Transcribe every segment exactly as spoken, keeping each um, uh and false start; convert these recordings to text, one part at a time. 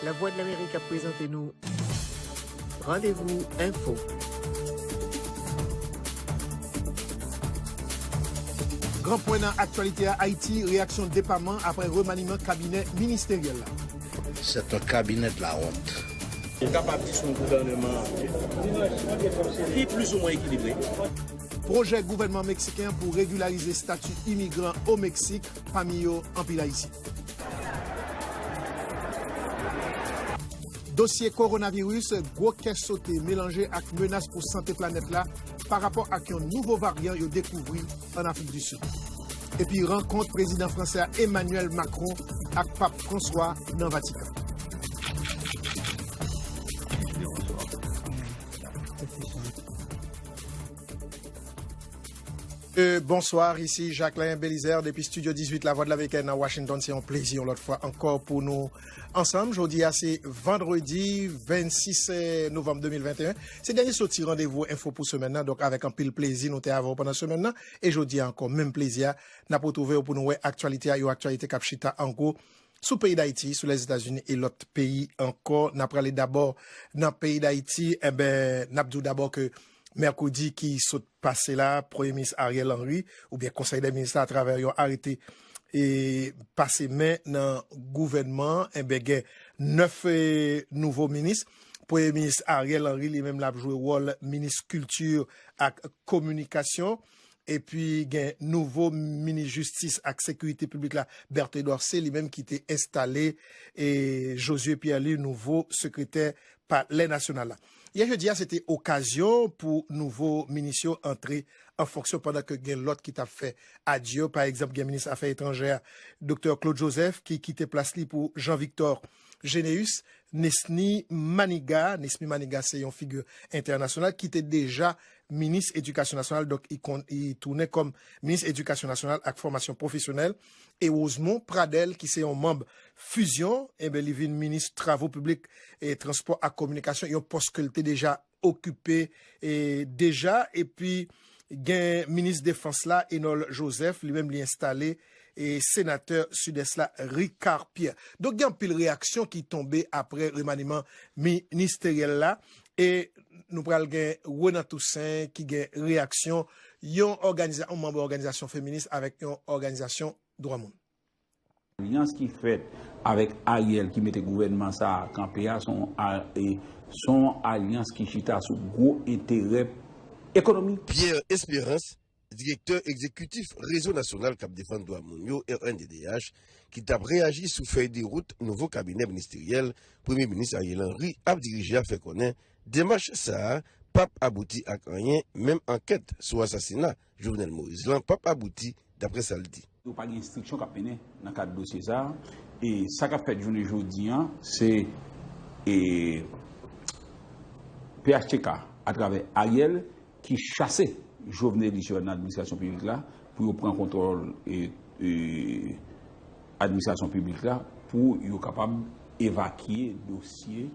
Lavwadlamerik ap prezante nou Randevou Enfo. Gran pwen nan aktyalite a, Ayiti, reyaksyon depaman apre remaniman kabinè ministeryèl la. C'est un cabinet de la honte. Ou kapab di se yon gouvèneman ki plizoumwen ekilibre. Pwojè gouvènman meksiken pou regilarize stati imigran o Meksik, pami yo anpil Ayisyen. Dosye kowonaviris, gwo kè sote melanje ak menas pou sante planèt la pa rapò ak yon nouvo varyan yo dekouvri ann Afrik di Sid. Epi rankont prezidan fransè a Emmanuel Macron ak Pap Franswa nan Vatikan. Euh, bonsoir, ici Jacquelin Belizaire depuis Studio dix-huit Lavwadlamerik nan Washington. Se yon plezi yon lòt fwa ankò pou nou ansanm. Jodi a se vandredi vennsis novanm de mil venteyen. Se dènye soti Randevou Enfo pou semèn nan. Donk, avèk anpil plezi, nou te avè w pandan semèn nan. E jodi a ankò, menm plezi a, n ap retwouve w pou nou wè aktyalite a, yon aktyalite k ap chita an gwo sou peyi Dayiti, sou Lèzetazini e lòt peyi ankò. N ap prale dabò nan peyi Dayiti. Enben, n ap di w dabò ke mèkredi ki sot pase la, Premye Minis Ariel Henry, oubyen Konsèy dè Minis la, atravè yon arete, e pase men nan gouvènman an, enben, gen nèf, e, nouvo minis. Premye Minis Ariel Henry, li menm, l ap jwe wòl minis kilti ak kominikasyon. Epi gen nouvo minis jistis ak sekirite piblik la, Berthe Dorcé, li menm ki te enstale, e, Josué Pierre, li, nouvo sekretè Palè Nasyonal la. Yè jedi a, se te okazyon pou nouvo minis yo antre an fonksyon pandan ke gen lòt ki t ap fè adye yo. Pa egzanp, gen minis afè etranjè a, Doktè Claude Joseph, ki kite plas li pou Jean Victor Généus. Nesmy Manigat, Nesmy Manigat se yon figi entènasyonal ki te deja minis edikasyon nasyonal, donk li kon-, li tounen kòm minis edikasyon nasyonal ak fòmasyon pwofesyonèl. E Rosemond Pradel, ki se yon manm Fusion, enben, li vin minis travo piblik e transpò ak kominikasyon, yon pòs ke l te deja okipe, e, deja. Epi, gen minis defans la, Enol Joseph, li menm li enstale, e, senatè Sidès la, Ricard Pierre. Donk, gen anpil reyaksyon ki tonbe apre remaniman ministeryèl la. E nou pral gen Renan Toussaint ki gen reyaksyon yon òganiza-, yon manm òganizasyon feminis avèk yon òganizasyon dwa moun. Alyans ki fèt avèk Ariel ki mete gouvènman sa a kanpe a, se yon a-, e, se yon alyans ki chita sou gwo enterè ekonomik. Pierre Espérance, direktè egzekitif Rezo Nasyonal k ap Defann Dwa Moun yo, R N D D H, ki t ap reyaji sou fèy de wout nouvo kabinè ministeryèl Premye Minis Ariel Henry ap dirije a, fè konnen demach sa a p ap abouti ak anyen, menm ankèt sou asasina Jovenel Moïse lan p ap abouti, daprè sa l di. Yo pa gen enstriksyon k ap mennen nan kad dosye sa a. E sa k ap fèt jounen jodi a, se, e, P H T K, atravè Ariel, ki chase Jovenel Moïse nan administrasyon piblik la pou yo pran kontwòl, e, e, administrasyon piblik la pou yo kapab evakye dosye,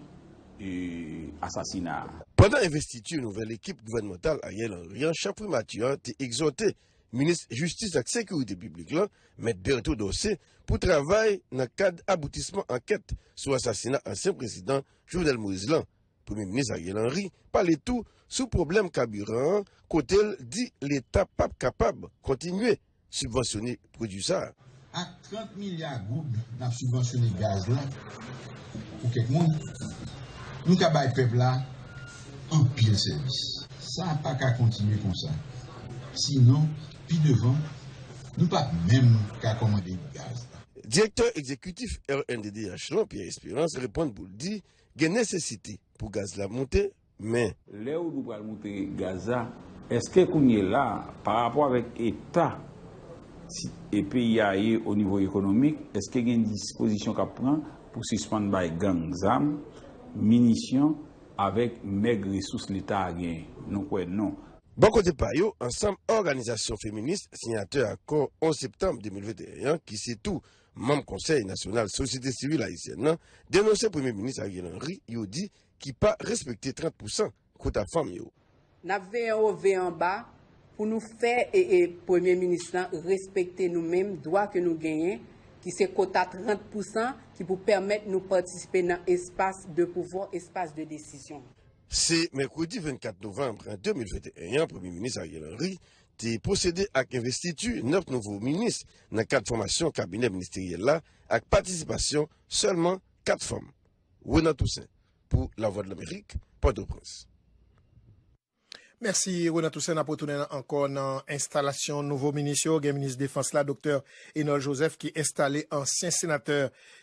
e, asasina a. Pandan envestiti nouvèl ekip gouvènmantal Ariel Henry an, chèf primati an te egzòte minis jistis ak sekirite piblik lan, Mèt Bertho Dorcé, pou travay nan kad aboutisman ankèt sou asasina ansyen prezidan Jovenel Moïse lan. Premye minis Ariel Henry pale tou sou pwoblèm kabiran an, kote l di Leta p ap kapab kontinye sibvansyone pwodui sa a. Ak trant milya goud n ap sibvansyone gaz la pou kèk moun, nou ka bay pèp la anpil sèvis. Sa pa ka kontinye konsa. Sinon, pi devan, nou p ap menm ka kòmande gaz la. Direktè egzekitif R N D D H lan, Pierre Espérance, reponn pou l di gen nesesite pou gaz la monte, men. Lè ou di w pral monte gaz la, èske kounye la, pa rapò avèk eta si-, e peyi a ye o nivo ekonomik, èske gen dispozisyon k ap pran pou sispann bay gang zam, minisyon avèk mèg resous Leta a genyen? Nou kwè non. Bò kote pa yo, ansanm òganizasyon feminis, siyatè akò onz septanm de mil venteyen an, ki se tou manm Konsèy Nasyonal Sosyete Sivil Ayisyèn nan, denonse Premye Minis Ariel Henry, yo di, ki pa respekte trant pousan kota fanm yo. N ap veye anwo, veye anba pou nou fè e, e Premye Minis lan respekte nou menm dwa ke nou genyen, ki se kota trant pousan ki pou pèmèt nou patisipe nan espas de pouvwa, espas de desizyon. Se mèkredi vennkat novanm de mil venteyen an, Premye Minis Ariel Henry te pwosede ak envestiti nèf nouvo minis nan kad fòmasyon kabinè ministeryèl la ak patisipasyon sèlman kat fanm. Renan Toussaint, pou Lavwadlamerik, Pòtoprens. Mèsi, Renan Toussaint. N ap retounen ankò nan enstalasyon nouvo minis yo. Gen minis defans la, Doktè Enol Joseph, ki enstale ansyen senatè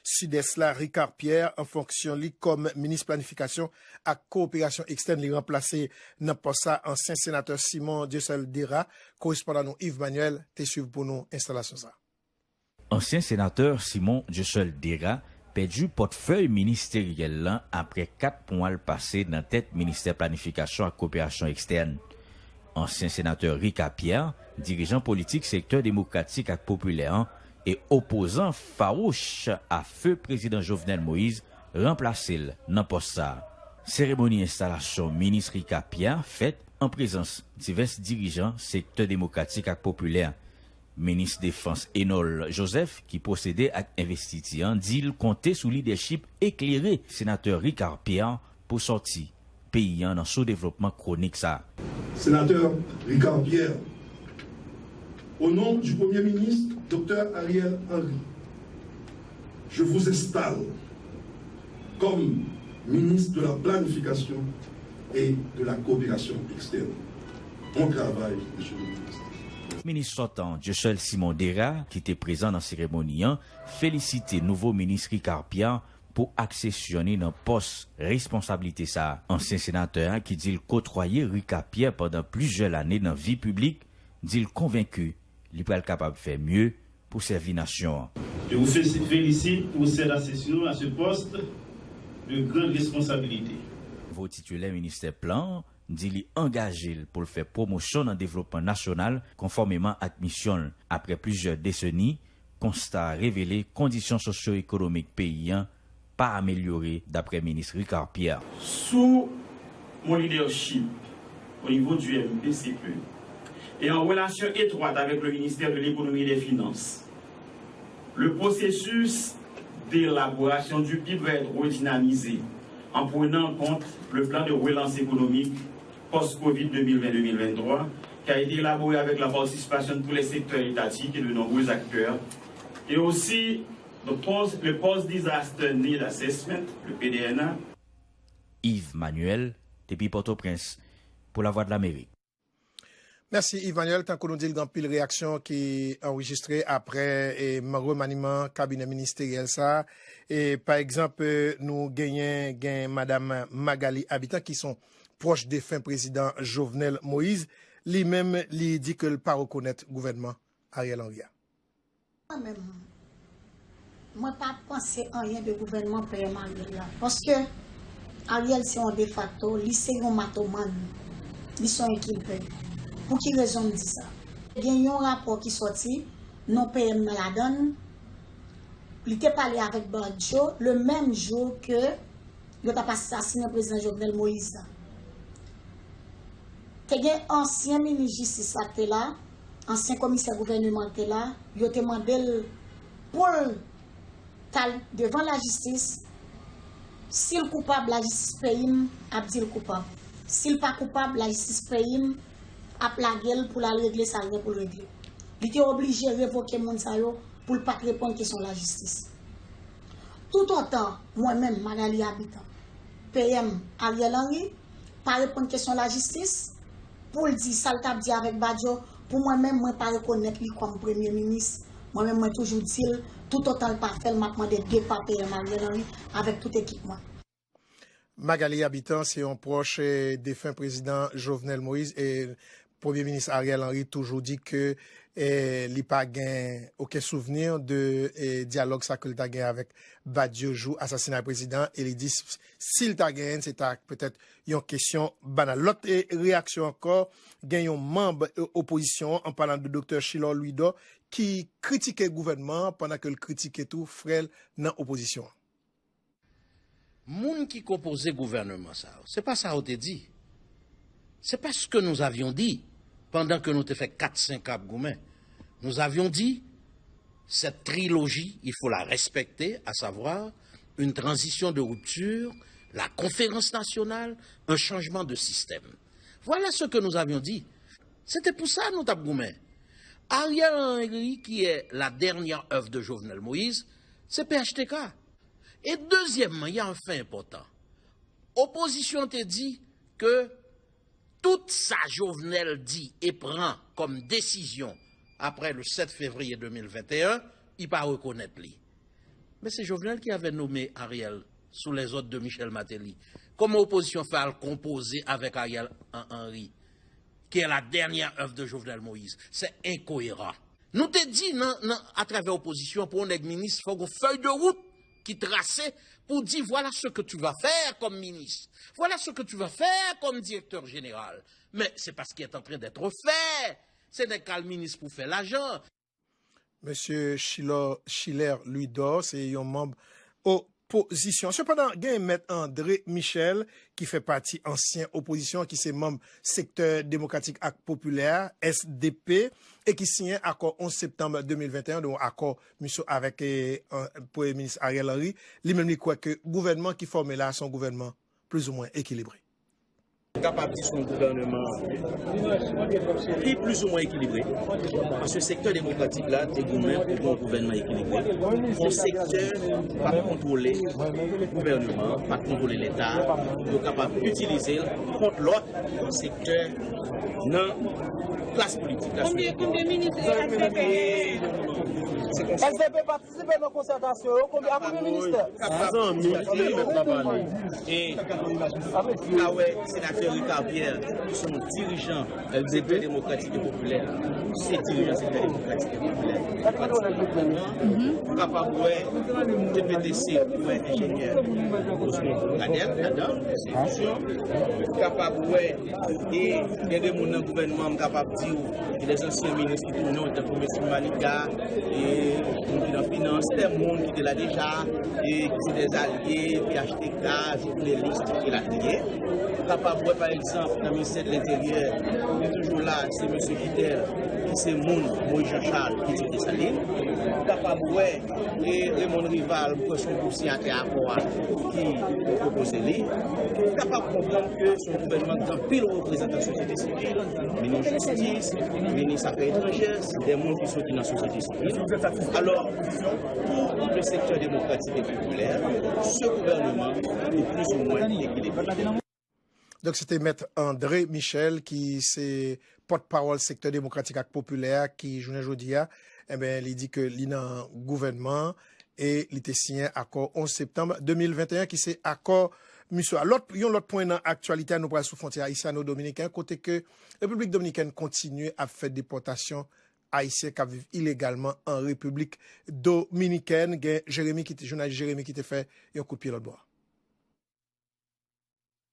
Sidès la, Ricard Pierre, an fonksyon li kòm minis planifikasyon ak kowoperasyon ekstèn. Li ranplase nan pòs sa ansyen senatè Simon Dieuseul Dera. Korespondan nou Yves Manuel te swiv pou nou enstalasyon sa. Ansyen senatè Simon Dieuseul Dera pèdi pòtfèy ministeryèl lan apre kat mwa l pase nan tèt Ministè Planifikasyon ak Koperasyon Ekstèn. Ansyen senatè Ricard Pierre, dirijan politik sektè demokratik ak popilè an e opozan fawouch a feu Prezidan Jovenel Moïse, ranplase l nan pòs sa a. Seremoni enstalasyon minis Ricard Pierre fèt an prezans divès dirijan sektè demokratik ak popilè. Minis Defans Enol Joseph, ki pwosede ak envestiti an, di l konte sou lidèchip eklere Senatè Ricard Pierre pou sòti peyi an nan soudevlopman kwonik sa a. Sénateur Ricard Pierre, au nom du Premier ministre, Docteur Ariel Henry, je vous installe comme ministre de la Planification et de la Coopération externe. Bon travail, Monsieur le Ministre. Minis sòtan Dieuseul Simon Dera, ki te prezan nan seremoni an, felisite nouvo minis Ricard Pierre pou aksesyon li nan pòs responsablite sa a. Ansyen senatè a, ki di l kotwaye Ricard Pierre pandan plizyè lane nan vi piblik, di l konvenki li pral kapab fè mye pou sèvi nasyon an. Je vous félicite pour cette accession à ce poste de grande responsabilité. Nouvo titilè ministè Plan an di li angaje l pou l fè pwomosyon nan devlopman nasyonal konfòmeman ak misyon l. Apre plizyè deseni, konsta a revele kondisyon sosyo-ekonomik peyi an pa amelyore, dapre minis Ricard Pierre. Sous mon leadership au niveau du M P C P et en relation étroite avec le ministère de l'Économie et des Finances, le processus d'élaboration du pib va être redynamisé en prenant en compte le plan de relance économique post-Covid deux mille vingt deux mille vingt-trois, qui a été élaboré avec la participation de tous les secteurs étatiques et de nombreux acteurs, et aussi le Post, le Post Disaster Need Assessment, le P D N A. Yves Manuel, depi Pòtoprens, pou Lavwadlamerik. Mèsi Yves Manuel. Tankou nou di l, gen anpil reyaksyon ki anrejistre apre e, remaniman kabinè ministeryèl sa a. E, pa egzanp, e, nou genyen gen madanm Magalie Habitant ki se yon pwòch defen prezidan Jovenel Moïse. Li menm, li di ke l pa rekonèt gouvènman Ariel Henry a. Mwen menm, mwen pa panse anyen de gouvènman P M Ariel la. Paske Ariel se yon defakto, li se yon matomann. Li se yon enkilpe. Pou ki rezon m di sa? Gen yon rapò ki sòti, non P M nan ladan l. Li te pale avèk Badio le menm jou ke yo t ap asasinen prezidan Jovenel Moïse la. Te gen ansyen minis jistis la k te la, ansyen komisè gouvèneman k te la, yo te mande l pou l t al devan lajistis. Si l koupab, lajistis peyi m ap di l koupab. Si l pa koupab, lajistis peyi m ap lage l pou l al regle sa l gen pou l regle. Li te oblije revoke moun sa yo pou l pa t reponn kesyon lajistis. Toutotan mwen menm, Magalie Habitant, P M Ariel Henry pa reponn kesyon lajistis pou l di sa l t ap di avèk Badio, pou mwen menm, mwen pa rekonèt li kòm premye minis. Mwen menm, mwen toujou di l, toutotan l pa fè l, m ap mande depa P M Ariel Henry avèk tout ekip mwen. Magalie Habitant se yon pwòch e, defen prezidan Jovenel Moïse e Premye Minis Ariel Henry toujou di ke e, li pa gen okenn souvni de e, dyalòg sa ke l ta gen avèk Badio jou asasinay prezidan e li di s- si l ta genyen l, se ta petèt yon kesyon banal. Lòt e, reyaksyon ankò, gen yon manm e, opozisyon an, an palan de Doktè Chilor Louidor, ki kritike gouvènman an pandan ke l kritike tou frè l nan opozisyon an. Moun ki konpoze gouvèneman sa yo, se pa sa yo te di. C'est parce que nous avions dit, pendant que nous te fait quatre cinq ap goumen, nous avions dit, cette trilogie, il faut la respecter, à savoir une transition de rupture, la conférence nationale, un changement de système. Voilà ce que nous avions dit. C'était pour ça nous t'avons goumen. Ariel Henry, qui est la dernière œuvre de Jovenel Moïse, c'est P H T K. Et deuxièmement, il y a un fait important. Opposition te dit que tout sa Jovenel di e pran kòm desizyon apre le sept février deux mille vingt et un, li pa rekonèt li. Men se Jovenel ki avè nome Ariel sou lèzòd de Michel Martelly. Kòman opozisyon fè al konpoze avèk Ariel Henry, qui est la dernière œuvre de Jovenel Moïse? C'est incohérent. Nou te di nan, nan, atravè opozisyon, pou yon nèg minis, fòk yon fèy de wout ki trase pou di, voilà ce que tu vas faire comme ministre, voilà ce que tu vas faire comme directeur général. Men se pa ce qui est en train d'être fait. Se nèg k al minis pou fè lajan. Mesye Schiller Louidor se yon manb opozisyon. Sepandan, gen Mèt André Michel, ki fè pati ansyen opozisyon, ki se manm Sektè Demokratik ak Popilè a, S D P, e ki siyen akò onz septanm de mil venteyen, donk akò misyon avèk eh, an- Premye Minis Ariel Henry. Li menm li kwè ke gouvènman ki fòme la a se yon gouvènman plizoumwen ekilibre. Kapab di se yon gouvènman ki plizoumwen ekilibre, paske sektè demokratik la te goumen pou gen yon gouvènman ekilibre, yon sektè k ap kontwole gouvènman an, k ap kontwole Leta a, yo kapab itilize l kont lòt sektè nan klas politik la. Konbyen, konbyen minis S D P genyen? S D P patisipe nan konsètasyon yo, konbyen a konbyen ministè? E m ka wè senatè Ricard Pierre, ki se yon dirijan sektè demokratik e popilè, se dirijan sektè demokratik e popilè. Ou kapab wè T P T C pou wè enjenyè Osmond Pradel ladan, se yon opsyon. Ou kapab wè E gen de moun nan gouvènman, m kapab di w, gen de ansyen minis ki tounen, tankou mesye Malika, e moun ki nan finans, de moun ki te la deja, e ki se de alye, P H T K, jounelis, elatriye. Ou kapab wè, pa egzanp, nan ministè de Lenteryè, ki toujou la, se mesye Guy Thel, ki se moun Moïse Jean Charles, ki di Desalin. Ou kapab wè E Raymond Rival, m kwè se yon gwoup siyatè akò a ki pwopoze li. Ou kapab konprann ke se yon gouvènman ki gen anpil reprezantan sosyete sivil, minis jistis, minis afè etranjè, se de moun ki soti nan sosyete sivil. Alò, pou le sektè demokratik e popilè, se gouvènman li plizoumwen ekilibre. Donk, se te Mèt André Michel ki se pòtpawòl sektè demokratik ak popilè a ki, jounen jodi a, enben, li di ke li nan gouvènman an e li te siyen akò onz septanm de mil venteyen ki se akò MISO a. Lòt, yon lòt pwen nan aktyalite a, nou pral sou fwontyè ayisyano-dominiken, kote ke Repiblik Dominikèn kontinye ap fè depòtasyon Ayisyen k ap viv ilegalman an Repiblik Dominikèn. Gen Jeremi ki te, jounalis Jeremi ki te fè yon kout pye lòt bò a.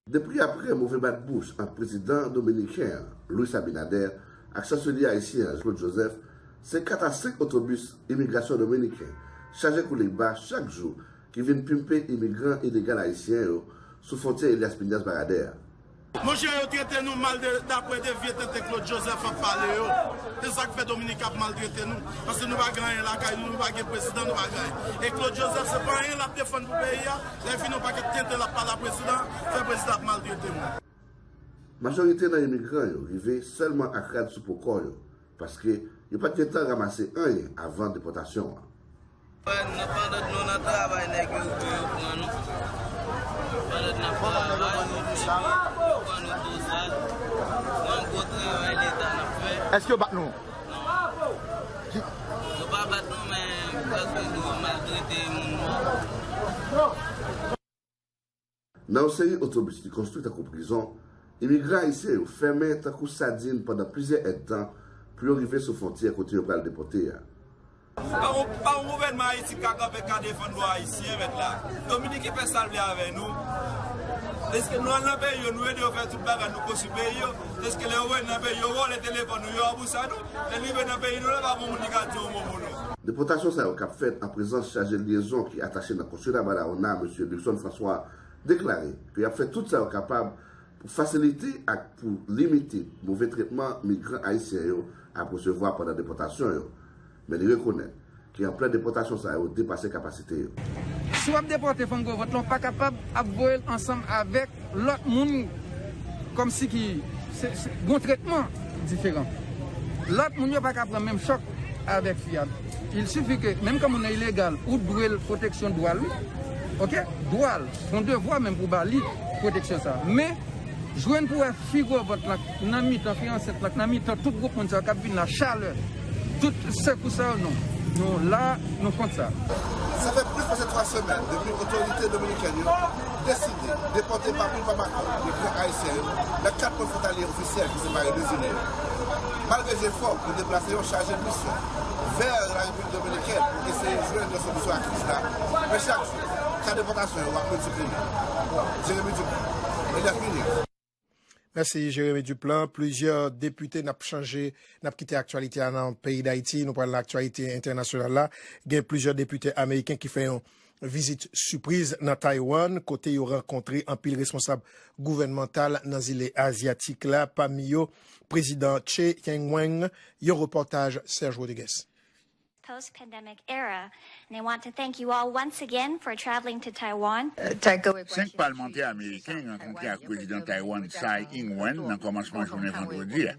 Depi apre move bat bouch ant prezidan dominiken an, Luis Abinader, ak chanselye ayisyen an, Claude Joseph, se kat a senk otobis imigrasyon dominiken chaje kouleyba chak jou ki vin pimpe imigran ilegal ayisyen yo sou fwontyè Elias Piñas Baradè a. Monchè, yo trete nou mal de, daprè de vye tenten Claude Joseph ap pale yo. Se sa k fè Dominik ap maltrete nou. Paske nou pa gen anyen lakay nou, nou pa gen prezidan, nou pa gen anyen. E Claude Joseph, se pa anyen l ap defann pou peyi a. Lè fini, yon pakèt tenten l ap pale a prezidan, fè prezidan ap maltrete moun. Majorite nan imigran yo rive sèlman ak rad sou po kò yo, paske yo pa t gen tan ranmase anyen avan depòtasyon an. Pandan nou nan travay, nèg yo rive yo pran nou. Pandan n ap travay, yo rive yo pran nou dozaj. Yon gwo travay Leta n ap fè. Èske yo bat nou? Non. Yo pa bat nou, men prèske nou maltrete moun nou. Nan yon seri otobis ki konstwi tankou prizon, imigran ayisyen yo fèmen tankou sadin pandan plizyè èdtan pou yo rive sou fwontyè kote yo pral depòte a. Pa yon, pa yon gouvènman Ayiti k ka kanpe k ka defann dwa Ayisyen, mèt la. Dominiken fè sa l vle avè nou. Deske nou al nan peyi yo, nou ede yo fè tout bagay, nou konstwi peyi yo. Deske lè yo vin nan peyi yo, vòlè telefòn nou, yo abousa nou. Lè n rive nan peyi nou, la pa gen moun ki ka di yon mo pou nou. Depòtasyon sa yo k ap fèt an prezans chaje lyezon ki atache nan konsila Barahona, mesye Luckson François, deklare ke y ap fè tout sa yo kapab Pou fasilite ak pou limite move tretman migran ayisyen yo ap resevwa pandan depòtasyon yo, men li rekonèt ke anplè depòtasyon sa yo depase kapasite yo. Si w ap depòte fanm gwo vant lan, w pa kapab ap voye l ansanm avèk lòt moun kòmsi ki se, se, gon tretman diferan. Lòt moun yo pa ka pran menm chòk avèk fi a. Il sifi ke, menm kan moun nan ilegal, ou dwe l pwoteksyon dwa l, wi. Oke? Dwa l. Se yon devwa menm pou ba li pwoteksyon sa. Men, jwenn pou wè fi gwo vant lan nan mitan, fi ansent lan nan mitan tout gwoup moun sa yo k ap vin la, chalè, tout sekous sa yo, non. Nou la, nou kont sa. Sa fè plis pase twa semèn depi otorite dominikèn yo deside depòte pa pil pa bakòl migran ayisyen yo nan kat pwen fwontalye ofisyèl ki separe de zile yo. Malgre jefò pou deplase yon chaje bis vè la Repiblik Dominikèn pou eseye jwenn yon solisyon a kriz la, men chak jou, ka depòtasyon yo ap miltipliye. Jeremy Duplan, Elias Minis. Mèsi, Jeremy Duplan. Plizyè depite, n ap chanje, n ap kite aktyalite a nan peyi Dayiti. Nou pral nan aktyalite entènasyonal la. Gen plizyè depite ameriken ki fè yon vizit sipriz nan Taiwan, kote yo rankontre anpil responsab gouvènmantal nan zile azyatik la, pami yo Prezidan Tsai Ing-wen. Yon repòtaj Serge Rodriguez. Post-pandemic era, and I want to thank you all once again for traveling to Taiwan. Senk palmantè ameriken rankontre ak Prezidan Taiwan Tsai Ing-wen nan kòmansman jounen vandredi a.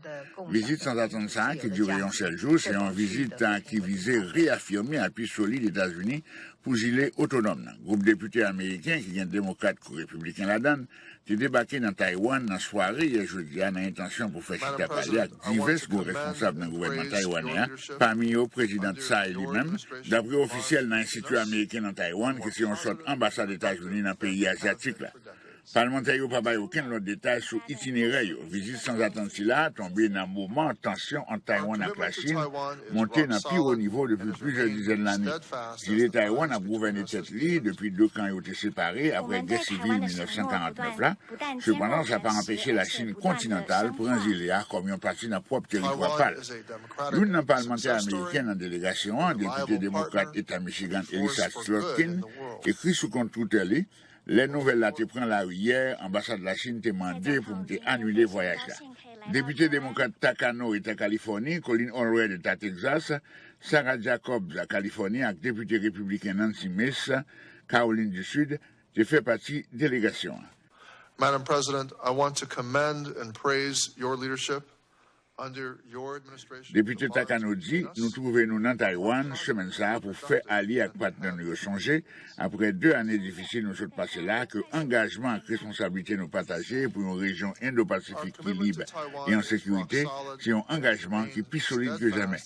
Vizit sanzatann sa a, ki dire yon sèl jou, se yon vizit ki vize reyafime apui solid Etazini pou zile otonòm nan. Gwoup depite ameriken, ki gen demokrat kou repibliken ladan l, te debake nan Taiwan nan sware yè jedi a nan entansyon pou fè chita pale ak divès gwo responsab nan gouvènman taiwanè a, pami yo Prezidan Tsai li menm, dapre ofisyèl nan Enstiti Ameriken nan Taiwan, ki se yon sòt anbasad Etazini nan peyi azyatik la. Palmantè yo pa bay okenn lòt detay sou itinerè yo. Vizit sanzatann sila a tonbe nan moman tansyon ant Taiwan ak Lachin monte nan pi wo nivo depi plizyè dizèn lane. Zile Taiwan ap gouvène tèt li depi de kan yo te separe apre gè sivil mil nèf san karant nèf la. Sepandan, sa pa anpeche Lachin kontinantal pran zile a kòm yon pati nan pwòp teritwa pa l. Youn nan palmantè ameriken nan delegasyon an, depite demokrat eta Michigan Elissa Slotkin, ekri sou kont Twitter li, lè nouvèl la te pran lari yè, anbasad Lachin te mande pou m te anile vwayaj la. Depite demokrat Takano, eta Kalifòni, Colin Allred, eta Tegzas, Sarah Jacobs, Kalifòni, ak depite repibliken Nancy Mace, Kawolin di Sid, te fè pati delegasyon an. Madam President, I want to commend and praise your leadership. Depite Takano di, nou twouve nou nan Taiwan semèn sa a pou fè alye ak patnè nou yo sonje, apre de ane difisil nou sot pase la, ke angajman ak responsablite nou pataje pou yon rejyon Endo-Pasifik ki lib e an sekirite se yon angajman ki pi solid ke jamè.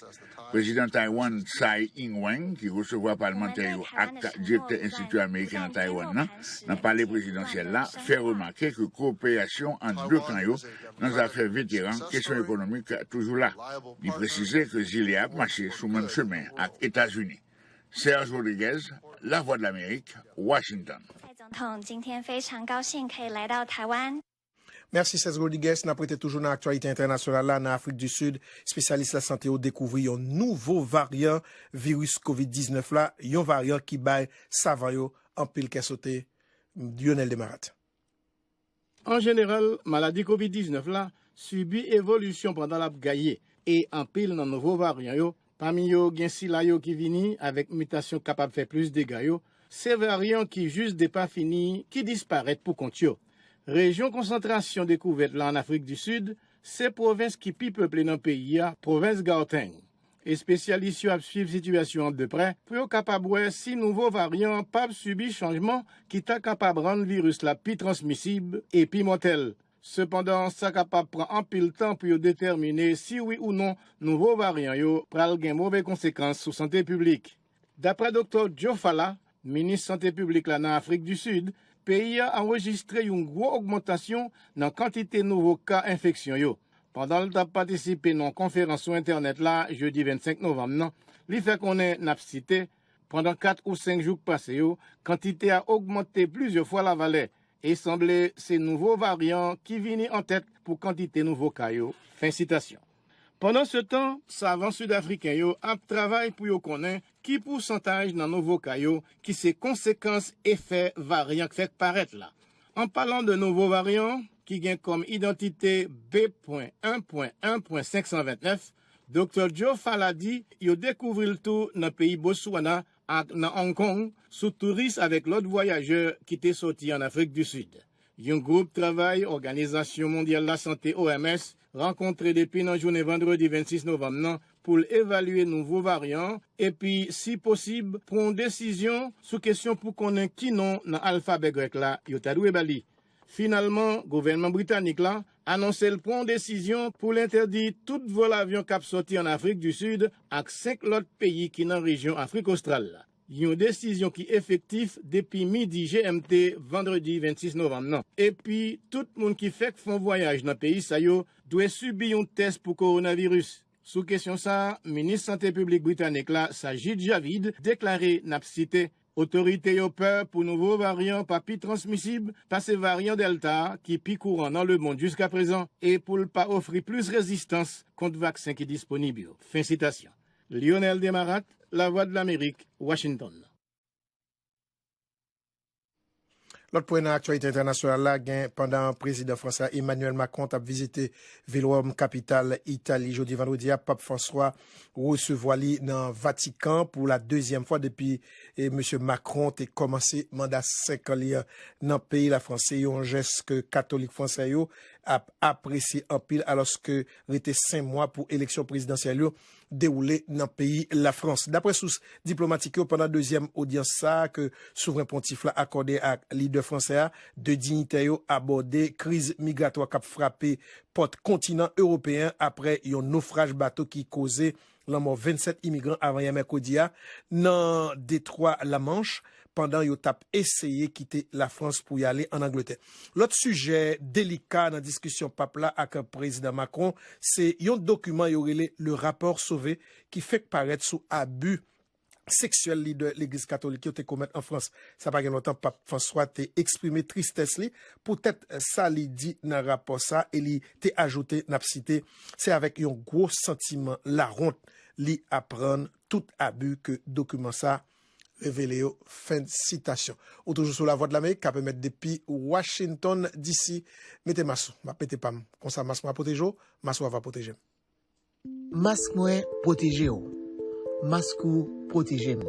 Prezidan Taiwan Tsai Ing-wen, ki resevwa palmantè yo ak direktè Enstiti Ameriken nan Taiwan nan, nan palè prezidansyèl la, fè remake ke kowoperasyon ant de kan yo nan zafè veteran, kesyon ekonomik toujou la. Li presize ke zile a ap mache sou menm chemen ak Etazini. Serge Rodriguez, Lavwadlamerik, Washington. Mèsi Serge Rodriguez. N ap rete toujou nan aktyalite entènasyonal la. Nan Afrik di Sid, espesyalis lasante yo dekouvri yon nouvo varyan viris kovid diznèf la, yon varyan ki bay savan yo anpil kè sote. Lionel Demarat. An jeneral, maladi kovid diznèf la sibi evolisyon pandan l ap gaye, e anpil nan nouvo varyan yo, pami yo gen sila yo ki vini avèk mitasyon kapab fè plis dega yo, se varyan ki jis depafini ki disparèt pou kont yo. Rejyon konsantrasyon dekouvèt la ann Afrik di Sid se pwovens ki pi peple nan peyi a, pwovens Gauteng. Espesyalis yo ap swiv sitiyasyon an de prè pou yo kapab wè si nouvo varyan an p ap sibi chanjman ki ta kapab rann viris la pi transmisib e pi mòtèl. Sepandan, sa kapab pran anpil tan pou yo detèmine si wi ou non nouvo varyan yo pral gen move konsekans sou sante piblik. Daprè Doktè Joe Fala, minis sante piblik la nan Afrik di Sid, peyi a anrejistre yon gwo ogmantasyon nan kantite nouvo ka enfeksyon yo. Pandan l t ap patisipe nan yon konferans sou entènèt la jedi vennsenk novanm nan, li fè konnen, n ap site, pandan kat ou senk jou k pase yo, kantite a ogmante plizyè fwa lavalè, e sanble se nouvo varyan ki vini an tèt pou kantite nouvo ka yo. Fen sitasyon. Pandansetan, savan sidafriken yo ap travay pou yo konnen ki pousantaj nan nouvo ka yo ki se konsekans efè varyan k fèk parèt la. An palan de nouvo varyan, ki gen kòm idantite B pwen en pwen en pwen senk san vennèf, Doktè Joe Fala di yo dekouvri l tou nan peyi Botswana ak nan Hong Kong sou touris avèk lòt vwayajè ki te soti ann Afrik di Sid. Yon gwoup travay Òganizasyon Mondyal Lasante, O M S, rankontre depi nan jounen vandredi vennsis novanm nan pou l evalye nouvo varyan an epi, si posib, pran yon desizyon sou kesyon pou konnen ki non nan alfabè grèk la yo ta dwe ba li. Finalman, gouvènman britanik la anonse l pran yon desizyon pou l entèdi tout vòl avyon k ap soti ann Afrik di Sid ak senk lòt peyi ki nan rejyon Afrik Ostral la. Yon desizyon ki efektif depi midi G M T vandredi vennsis novanm nan. Epi, tout moun ki fèk fè yon vwayaj nan peyi sa yo dwe sibi yon tès pou kowonaviris. Sou kesyon sa a, minis sante piblik britanik la, Sajid Javid, deklare, n ap site, otorite yo pè pou nouvo varyan pa pi transmisib pase varyan Delta a, ki pi kouran nan lemonn jiskaprezan, e pou l pa ofri plis rezistans kont vaksen ki disponib yo. Fen sitasyon. Lionel Desmarattes, Lavwadlamerik, Washington. Lòt pwen nan aktyalite entènasyonal la, gen pandan prezidan fransè a, Emmanuel Macron, t ap vizite vil Wòm, kapital Itali, jodi vandredi a, Pap Franswa resevwa li nan Vatikan pou la dezyèm fwa depi, e, mesye Macron te kòmanse manda senk an li an nan peyi Lafrans. Se yon jès ke katolik fransè yo ap apresye anpil, alòske rete senk mwa pou eleksyon prezidansyèl yo dewoule nan peyi Lafrans. Daprè sous diplomatik yo, pandan dezyèm odyans sa a ke souvren pontif la akòde ak lidè fransè a, de diyitè yo abòde kriz migratwa k ap frape pòt kontinan ewopeyen an apre yon nofraj bato ki koze lanmò vennsèt imigran avanyè mèkredi a nan detwa Lamanch, pandan yo t ap eseye kite Lafrans pou y ale ann Angletè. Lòt sijè delika nan diskisyon pap la ak prezidan Macron, se yon dokiman yo rele Le Rapport Sauvé, ki fenk parèt sou abi seksyèl lidè legliz katolik yo te komèt an Frans. Sa pa gen lontan, Pap Franswa te eksprime tristès li poutèt sa li di nan rapò sa, e li te ajoute, n ap site, se avèk yon gwo santiman lawont li aprann tout abi ke dokiman sa revele yo. Fen sitasyon. Ou toujou sou Lavwadlamerik, k ap emèt depi Washington D C. Mete mas ou, m ap mete pa m. Konsa mas mwen ap pwoteje w, mas ou a va pwoteje m. Mask mwen pwoteje w. Mask ou pwoteje m.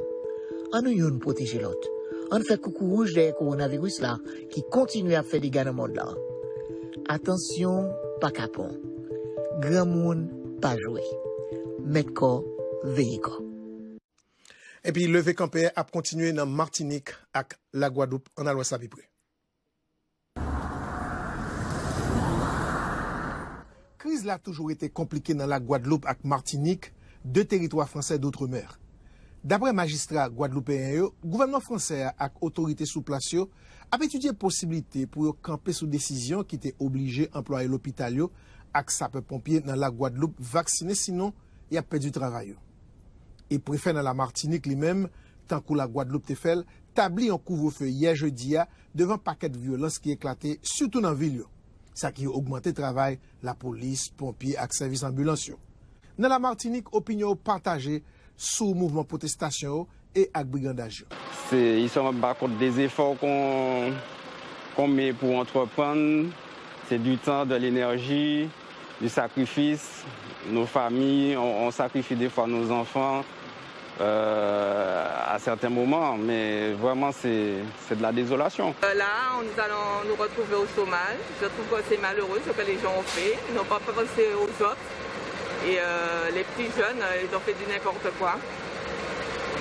Ann nou youn pwoteje lòt. Ann fè koukouwouj dèyè kowonaviris la ki kontinye ap fè dega nan mond lan. Atansyon pa kapon. Granmoun pa jwe. Mèt kò, veye kò. Epi leve kanpe ap kontinye nan Matinik ak Lagwadloup, ann al wè sa pi pre. Kriz la toujou rete konplike nan Lagwadloup ak Matinik, de teritwa fransè doutremer. Daprè majistra gwadloupeyen yo, gouvènman fransè a ak otorite sou plas yo ap etidye posiblite pou yo kanpe sou desizyon ki te oblije anplwaye lopital yo ak sapè ponpye nan Lagwadloup vaksinen, sinon y ap pèdi travay yo. E prefè nan Lamatinik, li menm, tankou Lagwadloup te fè l, tabli yon kouvrefe yè jedi a devan pakèt vyolans ki eklate, sitou nan vil yo. Sa ki ogmante travay lapolis, ponpye ak sèvis anbilans yo. Nan Lamatinik, opinyon yo pataje sou mouvman pwotestasyon yo e ak brigandaj yo. C'est, ils se rendent pas compte des efforts qu'on, qu'on met pour entreprendre. C'est du temps, de l'énergie, du sacrifice. Nos familles, on, on sacrifie des fois nos enfants, euh, à certains moments, mais vraiment, c'est, c'est de la désolation. Euh, là, nous allons nous retrouver au chômage. Je trouve que c'est malheureux ce que les gens ont fait. Ils n'ont pas pensé aux autres. Et, euh, les petits jeunes, euh, ils ont fait du n'importe quoi.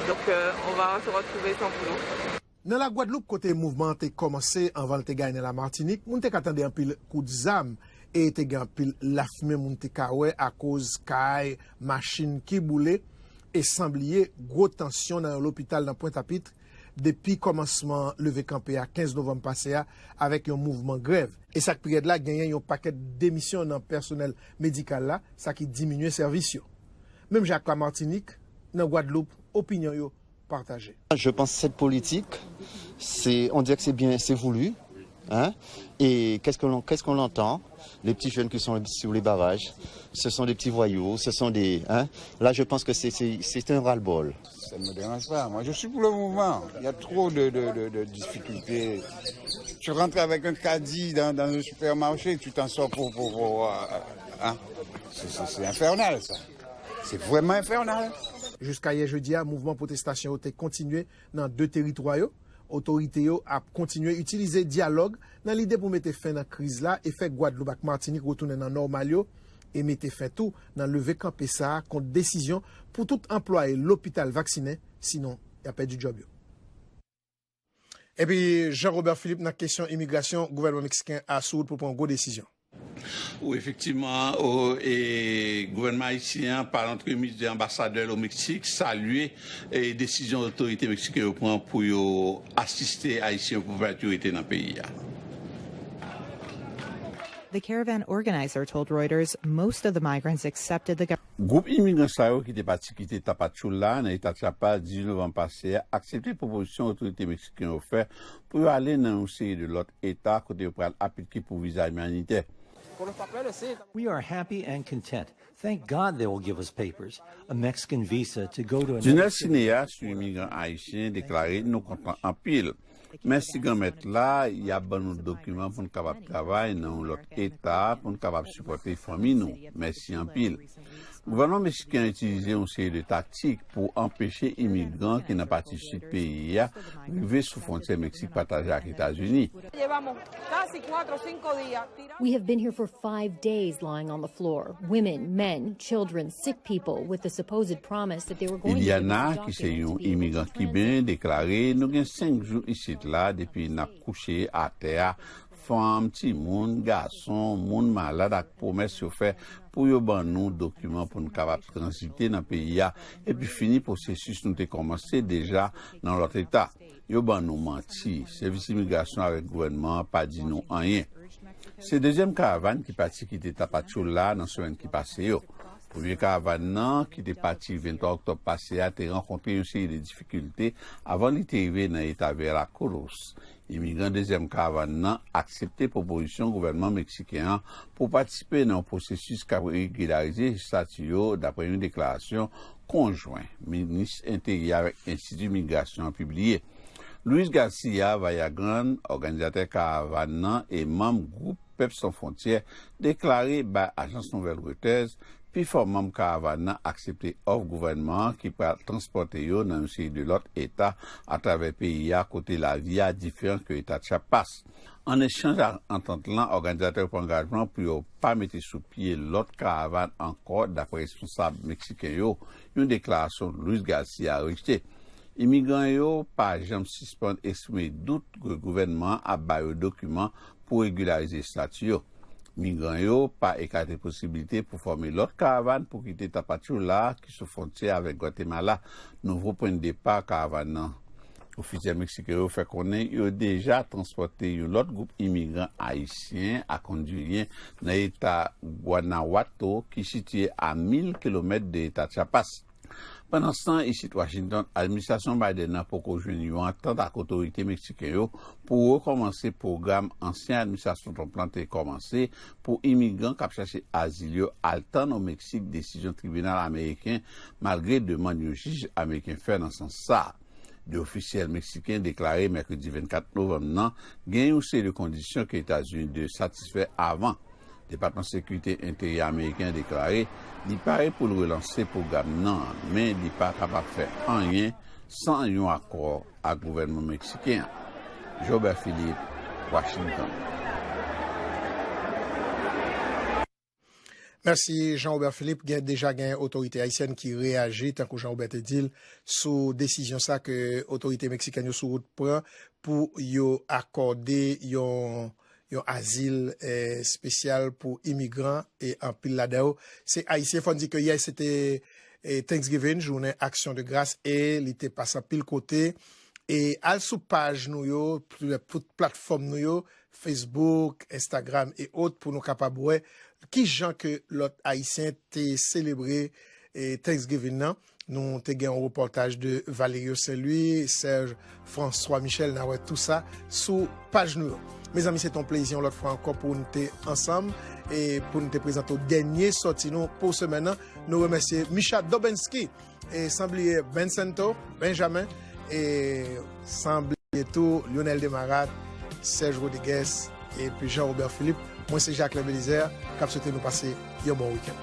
Donc, euh, on va se retrouver sans boulot. Nan Lagwadloup, kote mouvman an te kòmanse anvan l te gaye nan Lamatinik, moun te ka tande anpil kout zam e te gen anpil lafimen moun te ka wè akoz kay, machin ki boule, e san bliye gwo tansyon nan yon lopital nan Pwentapit depi kòmansman leve kanpe a kenz novanm pase a avèk yon mouvman grèv. E sa k pi rèd la, genyen yon pakèt demisyon nan pèsonèl medikal la, sa ki diminye sèvis yo. Menm jan ak Lamatinik, nan Gwadloup, opinyon yo pataje. Je pense cette politique, c'est, on dirait que c'est bien, c'est voulu. Hein? Et qu'est-ce que l'on, qu'est-ce qu'on entend? Les petits jeunes qui sont sur les barrages, ce sont des petits voyous, ce sont des, hein? Là, je pense que c'est, c'est, c'est un ras-le-bol. Ça ne me dérange pas. Moi, je suis pour le mouvement. Il y a trop de, de, de, de difficultés. Tu rentres avec un caddie dans, dans un supermarché, tu t'en sors pour, pour, pour, euh, hein? C'est, c'est, c'est infernal, ça. C'est vraiment infernal. Jiska yè jedi a, mouvman pwotestasyon yo te kontinye nan de teritwa yo. Otorite yo ap kontinye itilize dyalòg nan lide pou mete fen nan kriz la e fè Gwadloup ak Matinik retounen nan nòmal yo, e mete fen tou nan leve kanpe sa a kont desizyon pou tout anplwaye lopital vaksinen, sinon y ap pèdi djòb yo. Epi Jean Robert Philippe, nan kesyon imigrasyon, gouvènman meksiken a sou wout pou pran gwo desizyon. Wi, efektivman, o, e, gouvènman ayisyen an, pa lantremiz de anbasadè l o Meksik, salye, e, desizyon otorite meksiken yo pran pou yo asiste Ayisyen yo pou pèmèt yo rete nan peyi a. The caravan organizer told Reuters most of the migrants accepted the gov- Gwoup imigran sa yo ki te pati kite Tapachula nan eta Chiapas dizuit novanm pase a aksepte pwopozisyon otorite meksiken yo fè pou yo ale nan yon seri de lòt eta kote yo pral aplike pou viza imanitè. We are happy and content. Thank God they will give us papers, a Mexican visa to go to another Junel city. Cineas, yon imigran ayisyen, deklare: "Nou kontan anpil. Mèsi Granmèt la, y ap ban nou dokiman pou n kapab travay nan yon lòt eta, pou n kapab sipòte fanmi nou. Mèsi anpil." Gouvènman meksiken an itilize yon seri de taktik pou anpeche imigran ki nan pati sid peyi a rive sou fwontyè Meksik pataje ak Etazini. We have been here for five days lying on the floor. Women, men, children, sick people, with the supposed promise that they were going to give us Iliana, ki se yon imigran kiben, deklare: "Nou gen senk jou isit la depi n ap kouche atè a, fanm, timoun, gason, moun malad, ak pwomès yo fè pou yo ban nou dokiman pou n kapab tranzite nan peyi a epi fini pwosesis nou te kòmanse deja nan lòt eta. Yo ban nou manti. Sèvis imigrasyon avèk gouvènman an pa di nou anyen." Se dezyèm karavàn ki pati kite Tapachula nan semèn ki pase yo. Premye karavàn nan, ki te pati venntwa oktòb pase a, te rankontre yon seri de difikilte avan li te rive nan eta Veracruz. Imigran dezyèm karavàn nan aksepte pwopozisyon gouvènman meksiken an pou patisipe nan yon pwosesis k ap regilarize estati yo, dapre yon deklarasyon konjwen minis enteryè avèk Enstiti Migrasyon an pibliye. Luis Garcia Vallagrán, òganizatè karavàn nan e manm gwoup Pèp San Fwontyè, deklare bay ajans nouvèl Reuters pifò manm karavàn nan aksepte òf gouvènman an ki pral transpòte yo nan yon seri de lòt eta atravè peyi a kote lavi a diferan ke eta Chiapas. An echanj ak antant lan, òganizatè yo pran angajman pou yo pa mete sou pye lòt karavàn ankò, dapre responsab meksiken yo, yon deklarasyon Luis Garcia rejte. Imigran yo pa janm sispann eksprime dout ke gouvènman an ap ba yo dokiman pou regilarize estati yo. Migran yo pa ekate posiblite pou fòme lòt karavàn pou kite Tapachula, ki sou fwontyè avèk Gwatemala, nouvo pwen de depa karavàn nan. Ofisyèl meksiken yo fè konnen yo deja transpòte yon lòt gwoup imigran ayisyen ak ondilyen nan eta Guanajuato, ki sitiye a mil kilomèt de eta Chiapas. Pandanstan, isit Washington, administrasyon Biden nan poko jwenn yon antant ak otorite meksiken yo pou rekòmanse pwogram ansyen administrasyon Trump lan te kòmanse pou imigran k ap chache azil yo al tann o Meksik desizyon tribinal ameriken, malgre demann yon jij ameriken fè nan sans sa a. De ofisyèl meksiken deklare mèkredi vennkat novanm nan gen yon seri de kondisyon ke Etazini dwe satisfè avan. Depatman Sekirite Enteryè ameriken an deklare li pare pou l relanse pwogram nan, men li pa kapab fè anyen san yon akò ak gouvènman meksiken an. Jobert Philippe, Washington. Mèsi Jean Robert Philippe. Gen, deja gen otorite ayisyèn ki reyaji, tankou Jean Robert te di l, sou desizyon sa ke otorite meksikèn yo sou wout pran pou yo akòde yon, yon azil, eh, espesyal pou imigran, e anpil ladan yo se ayisyen. Fò n di ke yè se te, eh, Thanksgiving, jounen aksyon de gras, e li te pase anpil kote. E al sou paj nou yo, tout platfòm nou yo, Facebook, Instagram e ot, pou nou kapab wè kijan ke lòt ayisyen te selebre, eh, Thanksgiving nan. Nou te gen yon repòtaj de Valerio Saint-Louis, Serge François Michel, n a wè tou sa sou paj nou yo. Mezanmi, se te yon plezi yon lòt fwa ankò pou n te ansanm e pou n te prezante w dènye sòti nou pou semèn nan. Nou remèsye Micha Dobensky, e san bliye Bencento, Benjamin, e san bliye tou Lionel Desmarattes, Serge Rodriguez, epi Jean Robert Philippe. Mwen se Jacquelin Belizaire, k ap swete nou pase yon bon wikenn.